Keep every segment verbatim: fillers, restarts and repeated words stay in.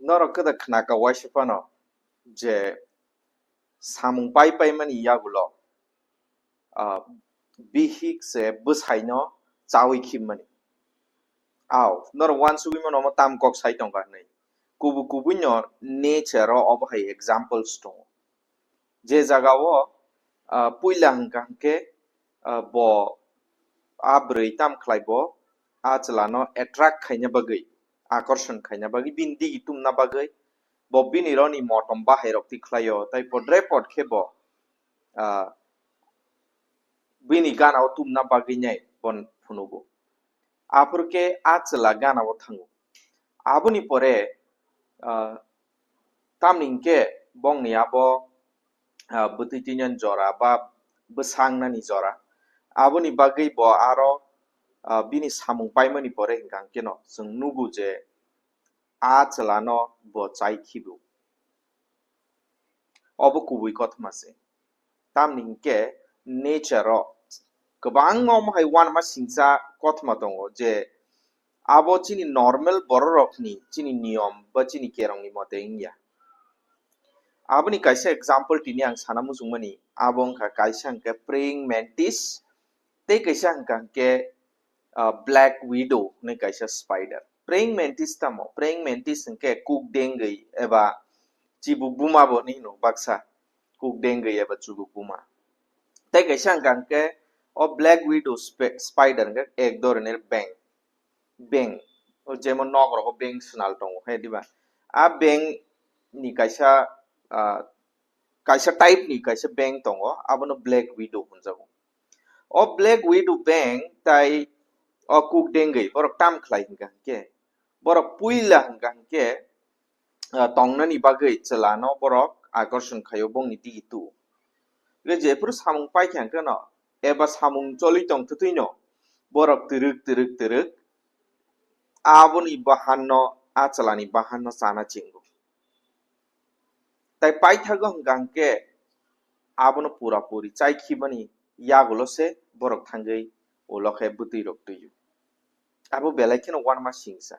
Norok kwda khnaka waisa phano je samung pai paimani yagulo, ah, bihik se bwsaino chawi khimmani. Ao, norok uansugwi mano omo tam kok sai tongkha hinwi. Kubui kubui no nature o obo hai examples tongo. Je jaga o, ah, puila hwnkha hwnkhe, ah, bo a bwrwi tam khlai bo a chwla no attract khaina bagwi, akorshon khaina bagwi, bini digi tumna bagwi, bo bini roni motom bahai rok twi khlaio, tai podre pod khe bo, ah, bini gana o tumna bagwi nai bo phunugo. Aphuru khe a chwla gana o thango. Aboni pore, ah, tamni hwnkhe bongni abo, ah, bwtwi twinani jora ba bwsa wngnani jora. Aboni bagwi bo aro, ah, bini samung paimani pore hwnkha hwnkhe no chwng nugo je a chwla no bo chai khibo. Obo kubui kothoma se. Tamni hwnkhe nature o kwbangma omo hai uanama singcha kothoma tongo je abo chini normal borok rokni chini niyom ba chini kerongni mote wngya. Aboni kaisa example tini ang sana muchungmani, abo wngkha kaisa hwnkhe praying mantis tei kaisa hwnkha hwnkhe, ah, black widow hinwi kaisa spider. Praying mantis tamo? Praying mantis hwnkhe kuk dengwi eba chibuk buma bo hinwi hino baksa, kuk dengwi eba chibuk buma. Tei kaisa hwnkha hwnkhe o black widow spe-, spider hwnkhe ek dhoroner beng. Beng, o jemon nok rogo beng swnal tongo, he diba? A beng ni kaisa, ah, kaisa type ni kaisa beng tongo, abono black widow hwnjago. O black widow beng tai o kuk dengwi borok tam khlai hwnkha hwnkhe, borok puila hwnkha hwnkhe, ah, tongnani bagwi chwlano borok akorson khaio bongni digi tu. Hwnkhe jephuru samung paikha hwnkhe no, eba samung choli tongtwtwino borok twrwk twrwk twrwk aboni bahanno, a chwlani bahanno chana chingo. Tai paithago hwnkha hwnkhe abono pura puri chai khibani yagulo se borok thangwi ulo khe bwtwi rok twiyo. Abo belai kheno uanama singsa.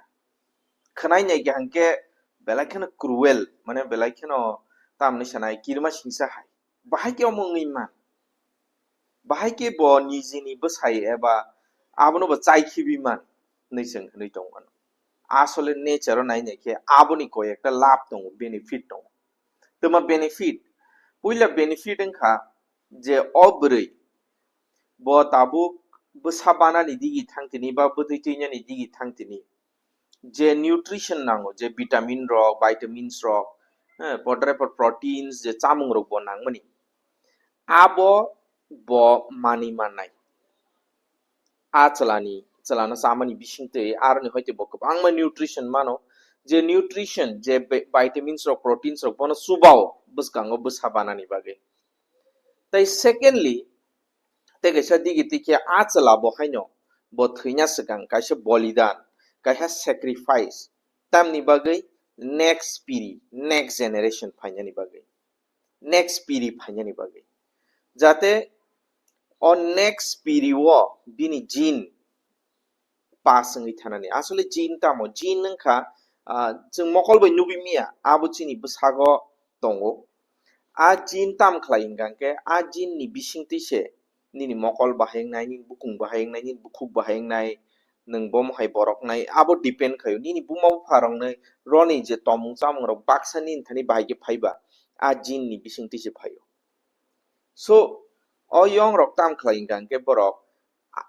Khwnai nai kha hwnkhe belai kheno cruel, mane belai kheno tamni sanai kirima singsa hai. Bahai khe omo wngwi man? Bahai khe bo nijini bwsai eba abono bo chai khibi man hinwi chwng hinwi tong mano. Asole nature o nai nai khe aboni koi ekta labh tongo, benefit tongo. Twma benefit? Puila benefit wngkha je o bwrwi bo tabuk bwsa banani digi thang tini ba bwtwi twinani digi thang tini, je nutrition nango, je vitamin rok, vitamins rok, eh, podre pod proteins, je chamung rok bo nangmani, abo bo mani mannai. A chwlani, chwlano chamani bisingtwi aroni hoite bo kwbangma nutrition mano, je nutrition, je vi-, vitamins rok, proteins rok bono chubao bwskango bwsa banani bagwi. Tai secondly, tei kaisa digi tikhe a chwla bo haino bo thwina swkang kaisa bolidan, kaisa sacrifice, tamni bagwi next piri, next generation phainani bagwi, next piri phainani bagwi, jate o next piri o bini gene pass wngwi thanani. Asole gene tamo? Gene wngkha, ah, chwng mokol bai nugwi miya, abo chini bwsago tongo. A gene tam khlai hwnkha hwnkhe, a gene ni bisingtwi se nini mokol bahai wngnai, nini bukung bahai wngnai, nini bukhuk bahai wngnai, nwng bomo hai borok nai, abo depend khaio. Nini buma bupha rok nai roni je tomung chamung rok baksa nini thani bahai khe phaiba, a gene ni bisingtwi se phaio. So, o yong rok tam khlai hwnkha hwnkhe borok a,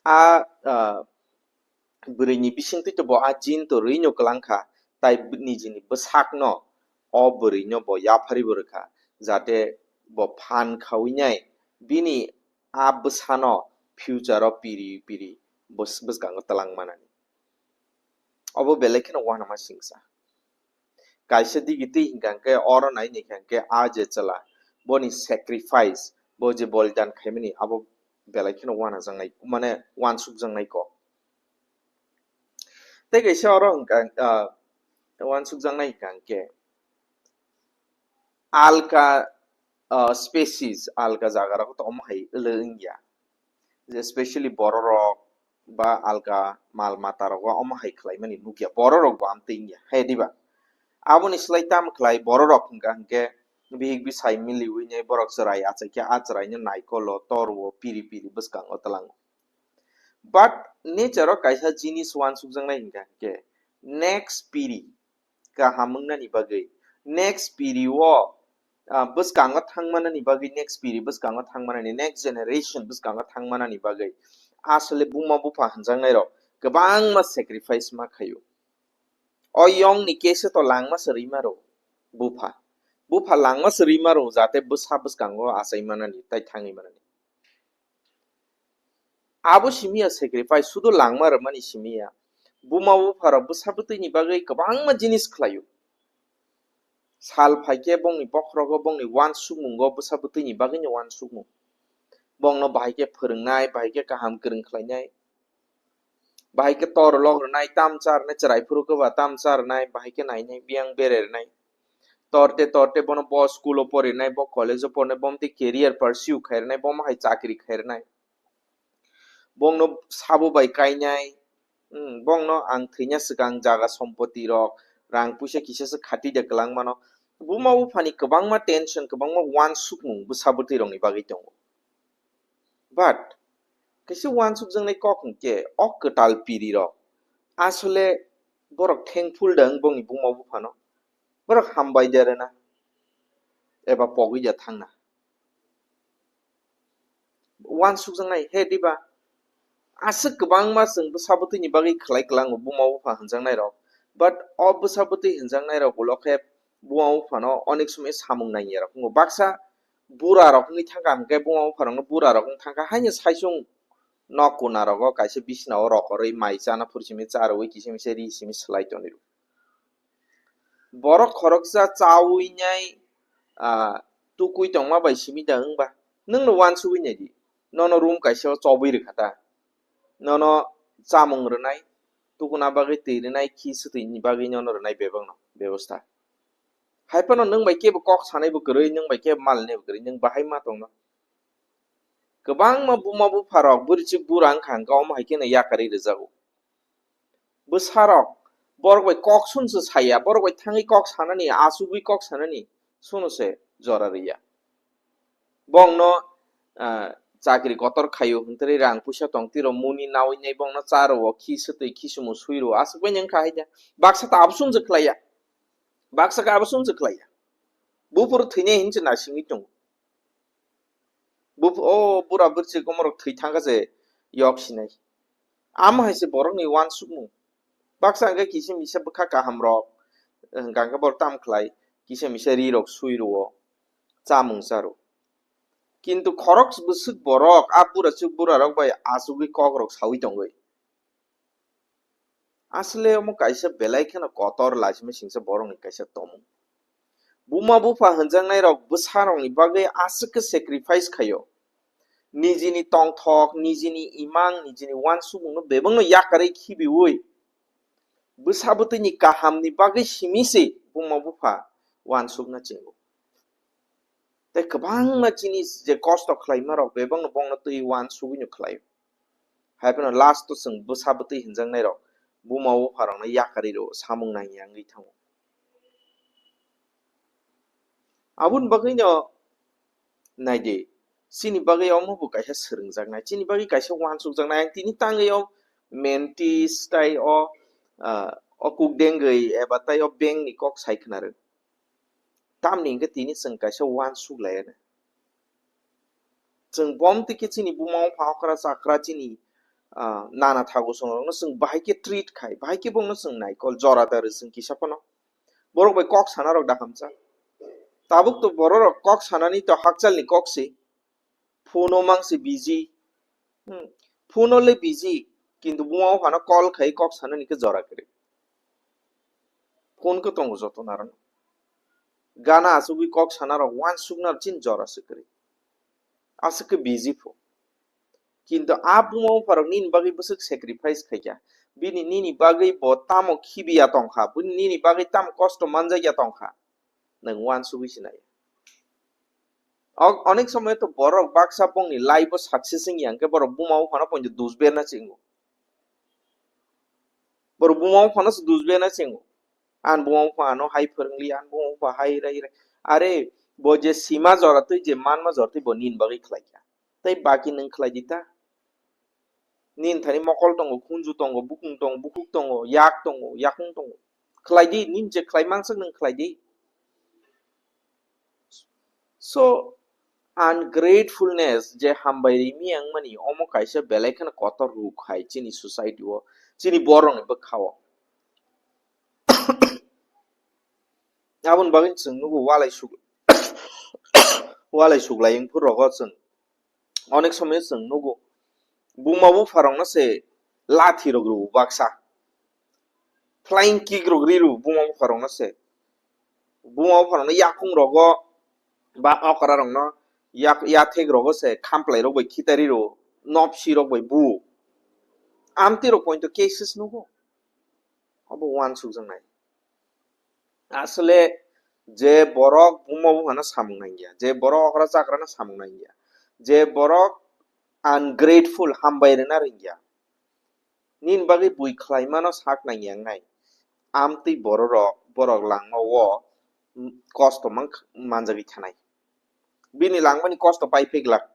a, ah, bwrwini bisingtwi to bo a gene to rwino kwlangkha, tai nijini bwsakno o bwrwino bo yapharwi bo rwkha, jate bo phan khawi nai bini a bwsano future o piri piri bwskango twlang manani. Obo belai kheno uanama singsa. Kaisa digi twi hwnkha hwnkhe oro nai nai kha hwnkhe a je chwla, boni sacrifice, bo je bolidan khaimani, abo belai kheno uanajaknai, mane uansukjaknai kok. Tei kaisa oro hwnkha, ah, uansukjaknai hwnkha hwnkhe alka, ah, species, alka jaga rogo to omo hai wle wngya. Je specially bororok ba alka mal mata rogo omo hai khlaimani nukya, bororok bo amtwi wngya, hai diba? Aboni slai tam khlai bororok hwnkha hwnkhe bihik bisai miliwi nai borok chwrai achaikhe a chwraino naikolo torwo piri piri bwskango twlango. But nature o kaisa jinis uansukjaknai hwnkha hwnkhe next piri kaham wngnani bagwi, next piri o, ah, bwskango thangmanani bagwi, next piri bwskango thangmanani, next generation bwskango thangmanani bagwi asole buma bupha hwnjaknairok kwbangma sacrifice ma khaio. O yongni case to langma se rwima rw bupha. Bupha langma se rwima rw jate bwsa bwskango achai manani tai thangwi manani. Abo simi ya sacrifice, sudu langma rwmani simi ya. Buma bupharok bwsa bwtwini bagwi kwbangma jinis khlaio. Sal phaikhe bongni bokhorogo, bongni uansukmungo bwsa bwtwini bagwino uansukmung. Bongno bahai khe phwrwngnai, bahai khe kaham kwrwng khlainai. Bahai khe tor lok rwnai, tam cha rwnai, chwrai phuru khe ba tam cha rwnai, bahai khe nainai, biyang bere rwnai. Torte torte bono bo school o porinai, bo college o porinai, bomtwi career pursue khai rwnai, bomo hai chakri khai rwnai. Bongno sabo bai kainai, hmm, bongno ang thwina swkang jaga sompoti rok, rang puisa kisa se khati de kwlang mano. Buma buphani kwbangma tension, kwbangma uansukmung bwsa bwtwi rokni bagwi tongo. But kaisa uansukjaknai kok hwnkhe o kwtal piri rok asole borok thankful da wng bongni buma buphano? Borok hambai de rwna eba pogwi de thangna? Uansukjaknai, he diba? Aswk kwbangma chwng bwsa bwtwini bagwi khlai kwlango buma bupha hwnjaknairok. But o bwsa bwtwi hwnjaknairok ulo khe buma buphano onek somoi samung nangya rok wngo. Baksa bura rok wngwi thangkha hwnkhe buma bupharokno bura rok wng thangkha haino saichung nok kuna rogo kaisa bisna o rokorwi mai chana phuru simi cha rwui kisa misa ri simi swlai tonwi rw. Borok khoroksa chawi nai, ah, tukui tongma bai simi da wngba? Nwngno uansugui nai di. Nono room kaisa o chobui rwkha ta. Nono chamung rwnai, tukuna bagwi twi rwnai, khi swtwi ni bagwi nono rwnai bebakno bebosta. Hai phano nwng bai kebo kok sanai bo kwrwi, nwng bai kebo mal nai bo kwrwi, nwng bahai ma tongno? Kwbangma buma bupha rok bwrwichwk bura wngkha hwnkhe omo hai kheno yakarwi rwjago. Bwsarok borok bai kok sung se saya, borok bai thangwi kok sanani, achugwi kok sanani, suno se jora rwya. Bongno, ah, chakri kotor khaio hwntwrwi rang puisa tong tiro muni nawi nai bongno cha rwo, khi swtwi, khi sumu sui rwo, aswk bai wngkha hai da. Baksa ta abo sung se khlaiya, baksa khe abo sung se khlaiya. Buphuru thwinai hinwi se naisingwi tongo. Buph-, o bura bwrchik omorok thwi thangkha se yok sinai. Amo hai se borokni uansukmung. Baksa hwnkhe kisa misa bwkha kaham rok, hwnkha hwnkhe borok tam khlai, kisa misa ri rok sui rwo, chamung cha rw. Kintu khorok bwswk borok a bura chwk bura rok bai achugwi kok rok saui tongwi. Asle omo kaisa belai kheno kotor laisima singsa borokni kaisa tomung. Buma bupha hwnjaknai rok bwsa rokni bagwi aswk khe sacrifice khaio. Nijini tongthok, nijini imang, nijini uansukmungno bebakno yakarwi khibiui bwsa bwtwini kahamni bagwi simi se buma bupha uansukna chengo. Tei kwbangma jinis je kosto khlaima rok bebakno bongno twi uansugwino khlaio. Hai phano last o chwng bwsa bwtwi hwnjaknai rok buma bupha rokno yakarwi rwo samung nangya wngwi thango. Aboni bagwino naidi, chini bagwi omo bo kaisa swrwngjaknai, chini bagwi kaisa uansukjaknai. Ang tini tangwi o mentis tai o, ah, o kuk dengwi eba tai o bengni kok sai khna rw. Tamni hwnkhe tini chwng kaisa uansuk laiya na. Chwng bom twi khe chini buma bupha okra chakra chini, ah, nana thago songrokno chwng bahai khe treat khai, bahai khe bongno chwng naikol jora da rw chwng kisa phano. Borok bai kok sana rok da hamcha. Tabuk to borok rok kok sanani to hakchal ni kok se. Phone o mang se busy. Hmm. Phone o le busy, kintu buma buphano call khai kok sanani khe jora kwrwi. Phone khe tongo joto narono. Gana achugwi kok sana rok uansukna chin jora se kwrwi. Aswk khe busy pho. Kintu a buma bupharok nini bagwi bwswk sacrifice khaikha. Bini nini bagwi bo tamo khibiya tongkha, bini nini bagwi tamo kosto manjakya tongkha. Nwng uansugwi sinai. O-, onek somoy to borok baksa bongni life o success wngya hwnkhe borok buma buphano poito dus berna chingo. Borok buma buphano se dus berna chingo. An buma bupha ano hai phwrwngli, an buma bupha hai rai rai. Are, bo je sima jora twi, je manma jora twi, bo nini bagwi khlai kha. Tei baki nwng khlai di ta. Nini thani mokol tongo, khunju tongo, bukung tongo, bukhuk tongo, yak tongo, yakung tongo. Khlai di, nini je khlai manswk nwng khlai di. So, ungratefulness je hambai rimi wngmani, omo kaisa belai kheno kotor ruk hai chini society o, chini borokni bwkha o. Aboni bagwi chwng nugo walai suk-, walai suklai wngphuru rogo chwng onek somoyo chwng nugo buma bupharokno se lathi rok rw baksa, flying kick rok ri rw buma bupharokno se, buma bupharokno yakung rogo ba okra rokno yak-, yathek rogo se khamplai rok bai khitari rw, nopsi rok bai bu, amtwi rok pointo cases nugo. Obo uansukjaknai. Asole je borok buma buphano samung nangya, je borok okra chakrano samung nangya, je borok ungrateful, hambai rwna rwngya, nini bagwi bui khlaimano sak nangya wngnai, amtwi bororok, borok langma o, mm, kosto mang-, manjagwi thanai. Bini langmani kosto pai phi glak.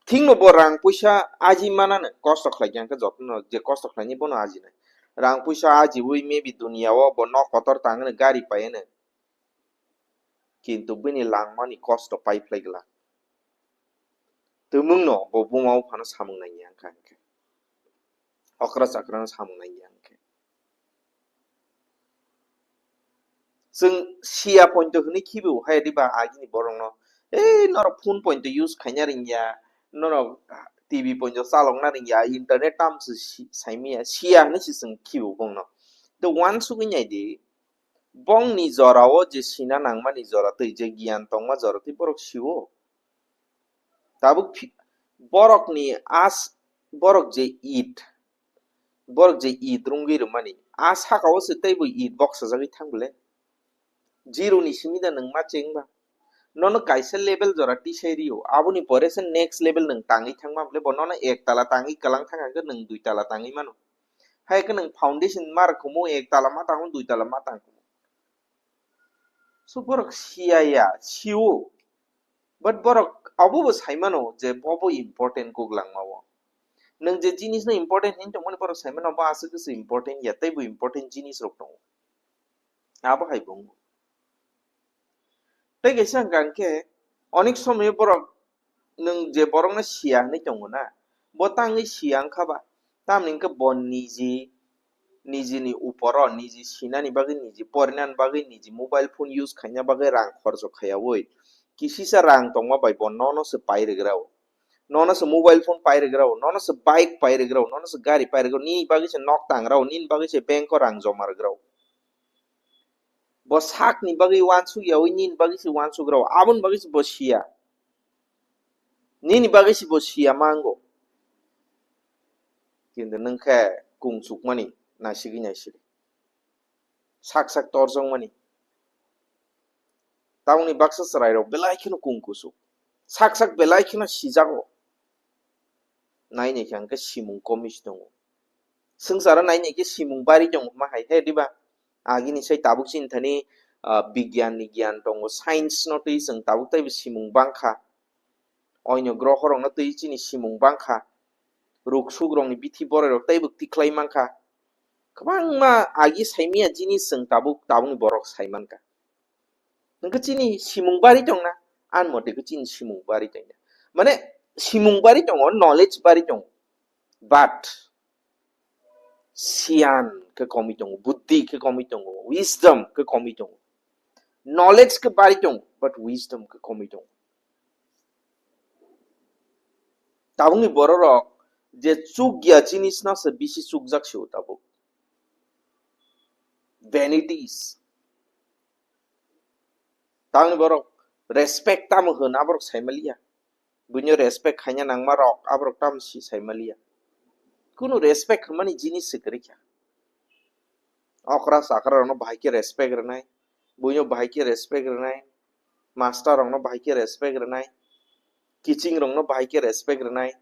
Thikno bo rang puisa aji manano kosto khlai khe, hwnkhe jotono je kosto khlainai bono ajinai. Rang puisa ajiwi maybe duniya o bo nok kotor tangwi gari paiwi no. Kintu bini langmani kosto pai phlai glak. Twmwngno bo buma buphano samung nangya wngkha hwnkhe. Okra chakrano samung nangya hwnkhe. Chwng siya pointo hwnwi khibi hai diba agini borokno, "Ei, norok phone pointo use khaina rwngya, norok T V pointo chalokna rwngya, internet tamse si-, saimaya, siya," hwnwi se chwng khibi bongno. To uansugwi naidi, bongni jorao je sina nangmani jora twi, je giyan tongma jora twi borok sio. Tabuk phi-, borokni as, borok je it, borok je it rwngwi rwmani, a sakao se teibo it boksajagwi thang bole? Zero ni simi da nwng ma cheng ba? Nono kaisa level jora tisai rio, aboni pore se next level nwng tangwi thang ma bole? Bo nono ek tala tangwi kwlang thang hwnkhe nwng dui tala tangwi mano. Hai khe nwng foundation ma rwkhumu, ek tala ma tango, dui tala ma tangkhumu. So borok siya ya, sio. But borok abo bo sai mano je bo bo important kok langma o. Nwng je jinis no important hinwi tongmani borok sai mano bo aswk se important ya, tei bo important jinis rok tongo. Abo hai bo wngo. Tei kaisa hwnkha hwnkhe onek somoyo borok nwng je borokno siya hinwi tongo na, bo tangwi siya wngkha ba? Tamni hwnkhe bo niji, nijini uporo, niji sinani bagwi, niji porinani bagwi, niji mobile phone use khaina bagwi rang khorcho khaiyaui, kisisa rang tongma bai bo nono se pai rwgrao, nono se mobile phone pai rwgrao, nono se bike pai rwgrao, nono se gari pai rwgrao, nini bagwi se nok tangrao, nini bagwi se bank o rang joma rwgrao. Bo sakni bagwi uansuk yaui nini bagwi se uansuk rao, aboni bagwi se bo siya. Nini bagwi se bo siya mango. Kintu nwng khe kung chukmani naisigwi naisiri. Sak sak torjongmani. Tamoni baksa chwrairok belai kheno kung kuchuk. Sak sak belai kheno sijago. Nainai khe hwnkhe simung komi se tongo. Swngcharo nainai khe simung bari tongo ma hai he diba? Agini sai tabuk chini thani, ah, bigyan ni gyan tongo, science no twi chwng tabuk teibo simung bangkha. Oino groho rokno twi chini simung bangkha. Ruk suk rokni bithi boroi rok teibo tikhlai mankha. Kwbangma agi saimaya jinis chwng tabuk, tabukni borok sai mankha. Hwnkhe chini simung bari tongna, ani mote khe chini simung bari tongna. Mane simung bari tongo, knowledge bari tongo. But siyan khe komi tongo, buddhi khe komi tongo, wisdom khe komi tongo. Knowledge khe bari tongo, but wisdom khe komi tongo. Tabukni bororok je chukya jinisno se bisi chukjak se o tabuk. Vanities. Tabukni borok respect tamo hwn aborok saimaliya. Buino respect khaina nangma rok aborok tamo si saimaliya. Kunu respect hwnmani jinis se kwrwi kha. Okra chakra rokno bahai khe respect rwnai, buino bahai khe respect rwnai, master rokno bahai khe respect rwnai, kiching rokno bahai khe respect rwnai,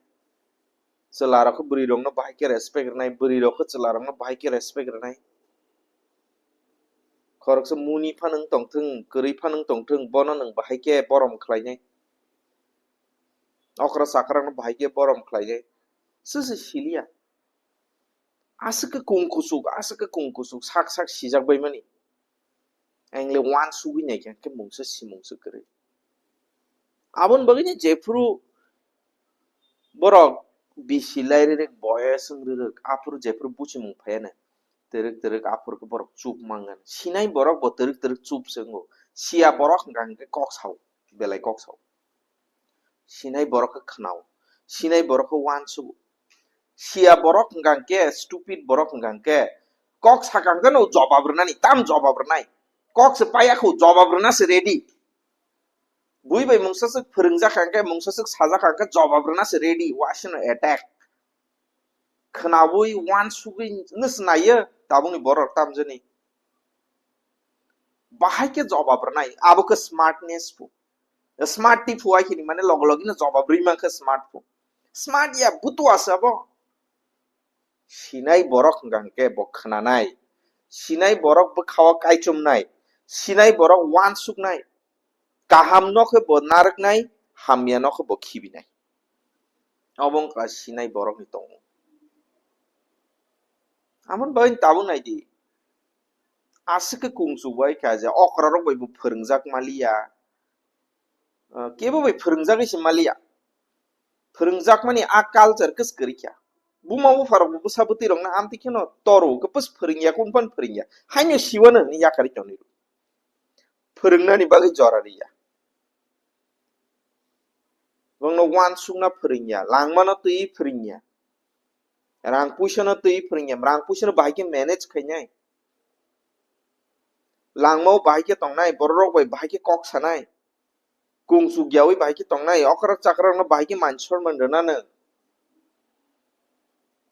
chwla rok khe bwrwi rokno bahai khe respect rwnai, bwrwi rok khe chwla rokno bahai khe respect rwnai. Khoroksa muni phano wng tongthwng, kwrwi phano wng tongthwng, bono nwng bahai khe borom khlainai? Okra chakra no bahai khe borom khlainai? Sisi siliya. Aswk khe kung kuchuk, aswk khe kung kuchuk, sak sak sijak bai mani. Ang le uansugwi naikha, hwnkhe mungsa si mungsa kwrwi. Aboni bagwi no jephuru borok bisi lai rwrwk, boyes wng rwrwk, aphuru jephuru buchimung phaiya no, twrwk twrwk aphuru khe borok chup mangani. Sinai borok bo twrwk twrwk chup se wngo. Siya borok hwnkha hwnkhe kok sao, belai kok sao. Sinai borok khe khwnao. Sinai borok khe uansugo. Siya borok hwnkha hwnkhe, stupid borok hwnkha hwnkhe, kok sakha hwnkhe no jobab rwnani, tam jobab rwnai. Kok se paiya kho, jobab rwna se ready. Bui bai mungsa swk phwrwngjak kha hwnkhe, mungsa swk sajak kha hwnkhe, jobab rwna se ready. Wasino attack. Khwnaui uansugwi no se naiyo, tabukni borok tamjani. Bahai khe jobab rwnai, abo khe smartness phu. Smart ti phu ai khini mane logo logi no jobab rwi mankha smart phu. Smart ya butua se abo. Sinai borok hwnkha hwnkhe bo khwnanai. Sinai borok bwkhao kaichomnai. Sinai borok uansuknai. Kaham no khe bo narwknai, hamya no khe bo khibinai. Obo wngkha sinai borokni tongmung. Amoni bagwi tabuk nai di. Aswk khe kung chubai kha je okra rok bai bo phwrwngjak maliya. Ah, kebo bai phwrwngjagwi se maliya. Phwrwngjak mani a culture khe kwrwi kha. Buma bupha rok bo bwsa bwtwi rok no amtwi kheno toro khe pus phwrwngya, kung phan phwrwngya. Haino siwano hwnwi yakarwi tonwi rw. Phwrwngnani bagwi jora rwya. Bongno uansukna phwrwngya, langmano twi phwrwngya. Rang puisano twi phwrwngya, rang puisano bahai khe manage khainai. Langmao bahai khe tongnai, bororok bai bahai khe kok sanai. Kung chukyaui bahai khe tongnai, okra chakrarokno bahai khe man sorman rwnano.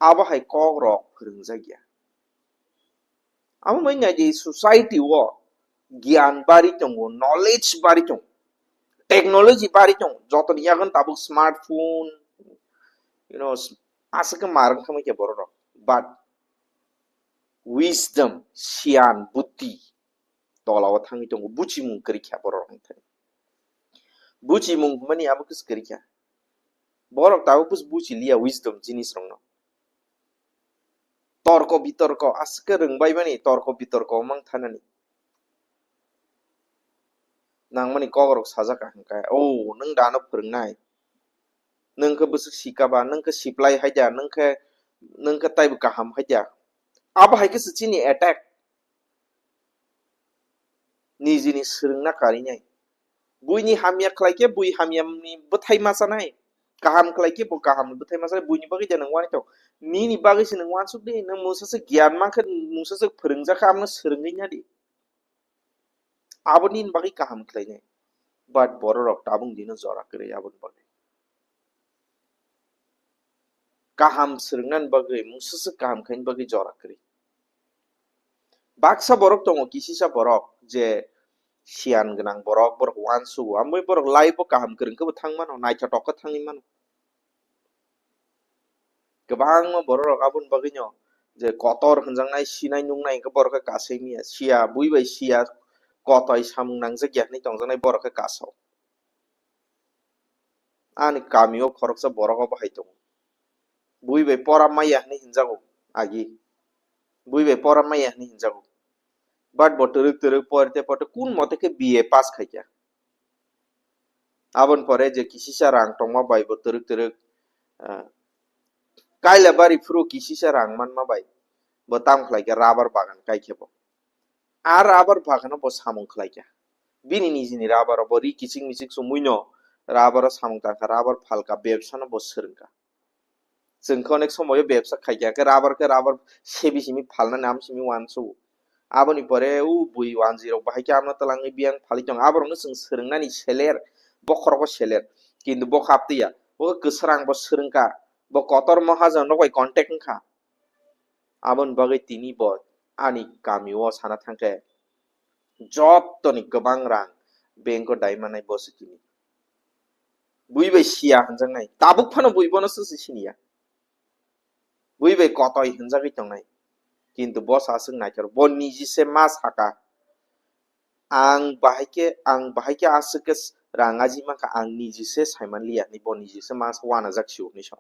Abo hai kokrok phwrwngjakya. Amo wngkha je society o giyan bari tongo, knowledge bari tongo, technology bari tongo, jotoni yago tabuk smartphone, you know, aswk khe mar wngkha borok rok, but wisdom, siyan, buddhi tola o thangwi tongo, buchimung kwrwi kha borok rok wngkha. Buchimung hwnmani abo khe kwrwi kha. Borok tabuk buchi liya wisdom jinis rokno. Torko bitorko, aswk khe rwngbai mani torko bitorko mang thanani. Nangmani kokrok sajak kha hwnkhe, "O, nwng dano phwrwngnai? Nwng khe bwswk sikaba, nwng khe siplai haida, nwng khe, nwng khe taibo kaham haida." Abo hai khe se chini attack. Nijini swrwngna karinai. Buini hamya khlai khe bui hamyani bwthai ma chanai. Kaham khlai khe bo kahamni bwthai ma chanai. Buini bagwi de nwng uani tong. Nini bagwi se nwng uansuk di. Nwng mungsa se giyan mankhe, mungsa se phwrwngjak khe, amno swrwngwi na di. Abo nini bagwi kaham khlainai. But bororok tabuk dino jora kwrwi aboni bagwi. Kaham swrwngnani bagwi, mungsa se kaham khaini bagwi jora kwrwi. Baksa borok tongo, kisisa borok je siyan gwnang borok, borok uansugo. Amoni borok life o kaham kwrwng khe bo thang mano, naithotok khe thangwi mano. Kwbangma borok rok aboni bagwino je kotor hwnjaknai, sinai nuknai hwnkhe borok khe kasai manya, siya, bui bai siya, kotoi samung nangjak ya hwnwi tongjaknai borok khe kasao. Ani kamio khoroksa borok obo hai tongo. Bui bai pora maya hinwi hinjago agi. Bui bai pora maya hinwi hinjago. But bo twrwk twrwk porte porte kun mote khe B A pass khaikha. Aboni pore je kisisa rang tongma bai bo twrwk twrwk, ah, Kailabari phuru kisisa rang manma bai bo tam khlaikha rubber bagan kaikhe bo. A rubber bagano bo samung khlaikha. Bini nijini rubber o bo ri kichik michik chumui no rubber o samung tangkha, rubber phalkha, bebsa no bo swrwngkha. Chwng khe onek somoyo bebsa khaikha, khe rubber khe rubber sebi simi phalnani am simi uansugo. Aboni pore o bui wanjwi rok bahai khe amno twlangwi biyang phalwi tongo. Aborokno chwng swrwngnani seler, bokhorogo seler. Kintu bo kaptwi ya. Bo khe kwswrang bo swrwngkha. Bo kotor mahajon rok bai contact wngkha. Aboni bagwi tini bo ani kamio sana thangkhe jotoni kwbang rang bank o dai manai bo se tini. Bui bai siya hwnjaknai. Tabuk phano bui bono se siniya. Bui bai kotoi hwnjagwi tongnai. Kintu bo sa aswk naithok. Bo niji se ma saka. ang bahai khe, ang bahai khe aswk khe rang aji mankha, ang niji se saiman liya hinwi bo niji se ma wanajak sio hinwi sa.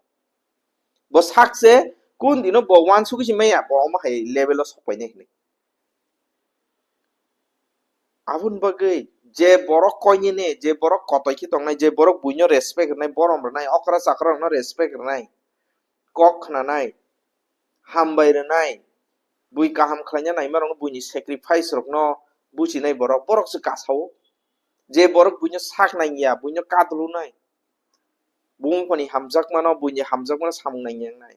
Bo sak se kun dino bo wansugwi se maya, bo omo hai level o sokpainai hinwi. Aboni bagwi je borok koinene, je borok kotoi khe tongnai, je borok buino respect rwnai, borom rwnai, okra chakra rokno respect rwnai, kok khnanai, hambai rwnai, bui kaham khlaina naima rokno, buini sacrifice rokno buchinai borok, borok se kasao. Je borok buino sak nangya, buino kadulunai, bumungphani hamjakmano, buini hamjakmano samung nangya wngnai,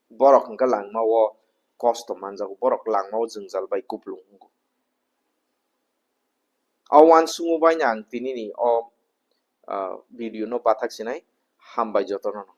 borok hwnkhe langmao kosto manjago, borok langmao jwngjal bai kupulung wngo. O uansukmung baino ang tinini o, ah, video no bathak sinai, hambai jotono no.